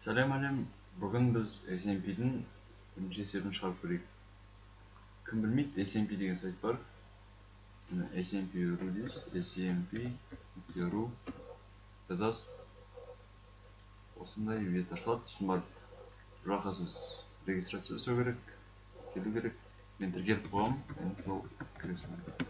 Сәлем әлем, бүгін біз SMP-дің бірінші есебін шығарып көрейік. Кім білмейді, SMP деген сайт бар. Міне SMP.ru дейсіз, SMP.ru жазасыз. Осындай бет ашылады. Сосын барып бұл жаққа сіз регистрация жасау керек, келу керек. Мен тіркеліп қойғанмын, енді сол кіре саламын.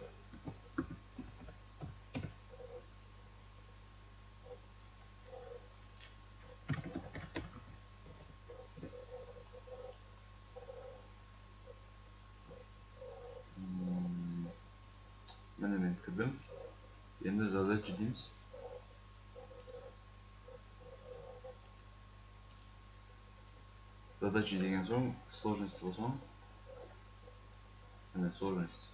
Міне мен кірдім. Енді задача дейміз. Задача деген соң сложность болсам, міне сложность.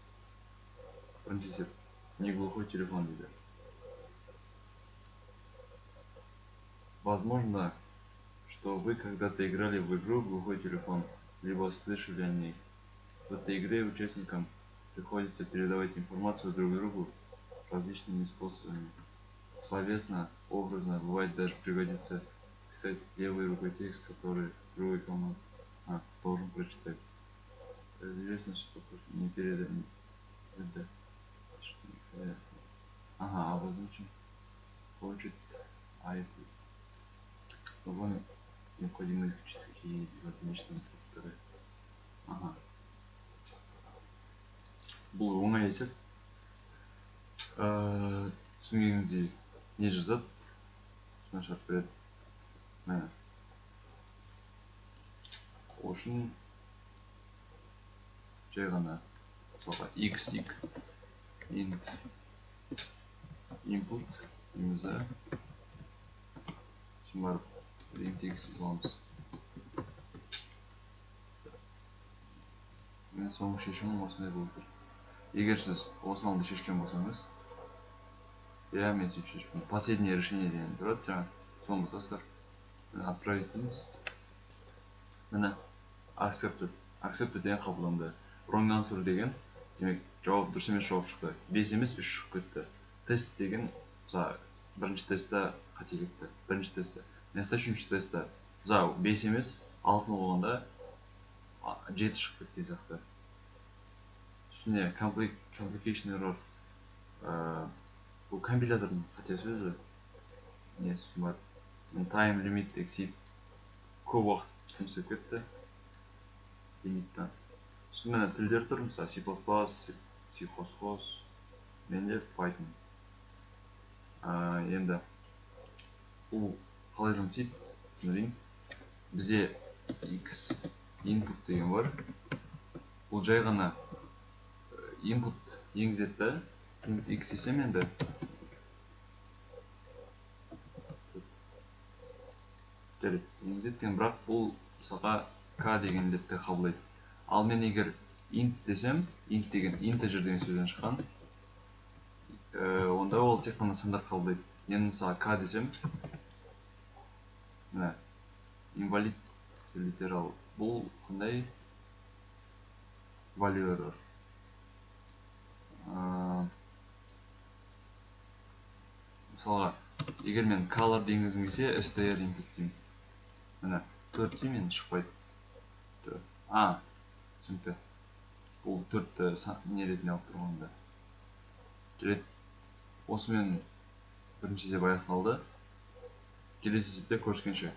Бірінші есеп не глухой телефон дейді. Возможно, что вы когда-то играли в игру «Глухой телефон», либо слышали о ней. В этой игре участникам приходится передавать информацию друг другу различными способами. Словесно, образно, бывает даже пригодится писать левой рукой текст, который другой команд должен прочитать. Известно, что не передано. Ага, обозначим. Получит IP. Но вам необходимо исключить какие-либо внешние факторы. Ага. Бұл оңай есеп. Түсінгеніңіздей не жазады, соны шығарып береді. Міне. Ол үшін жай ғана мысалға x дейік, int input дейміз да, сосын барып int x дей саламыз. Міне соңғы шешімім осындай болып тұр. Егер сіз осыны алдында шешкен болсаңыз, иә, мен сөйтіп шештім. Последнее решение деген тұрады жаңа, соны басасыздар. Міне отправить дейміз. Міне accepted, accepted деген қабылданды. Wrong answer деген, демек жауап дұрыс емес жауап шықты. 5 емес 3 шығып кетті. Тест деген, мысалы, бірінші тестте қате кетті. Бірінші тестте. Мына жақта үшінші тестте, мысалы, 5 емес 6 болғанда 7 шығып кетті деген сияқты. Үстіне complication error, бұл компилятордың қатесі өзі. Несі бар? Time limit exceed, көп уақыт жұмыс істеп кетті лимиттен. Үстіне міне тілдер тұр, мысалы C++, C++, менде Python. Енді бұл қалай жұмыс істейді түсіндірейін. Бізде x input деген бар. Бұл жай ғана input енгізеді да, int x десем енді жарайды енгізеді екен, бірақ бұл мысалға k деген ретте қабылдайды. Ал мен егер int десем, int деген integer деген сөзден шыққан, онда ол тек қана сандарды қабылдайды. Мен мысалы k десем, міне invalid literal, бұл қандай value error. Мысалға, егер мен color енгізгім келсе, str input деймін. Міне 4 деймін, енді шықпайды. Түсінікті. Бұл 4-ті не ретінде алып тұрғанда. Жарайды. Осымен бірінші есеп аяқталды. Келесі есепте көріскенше.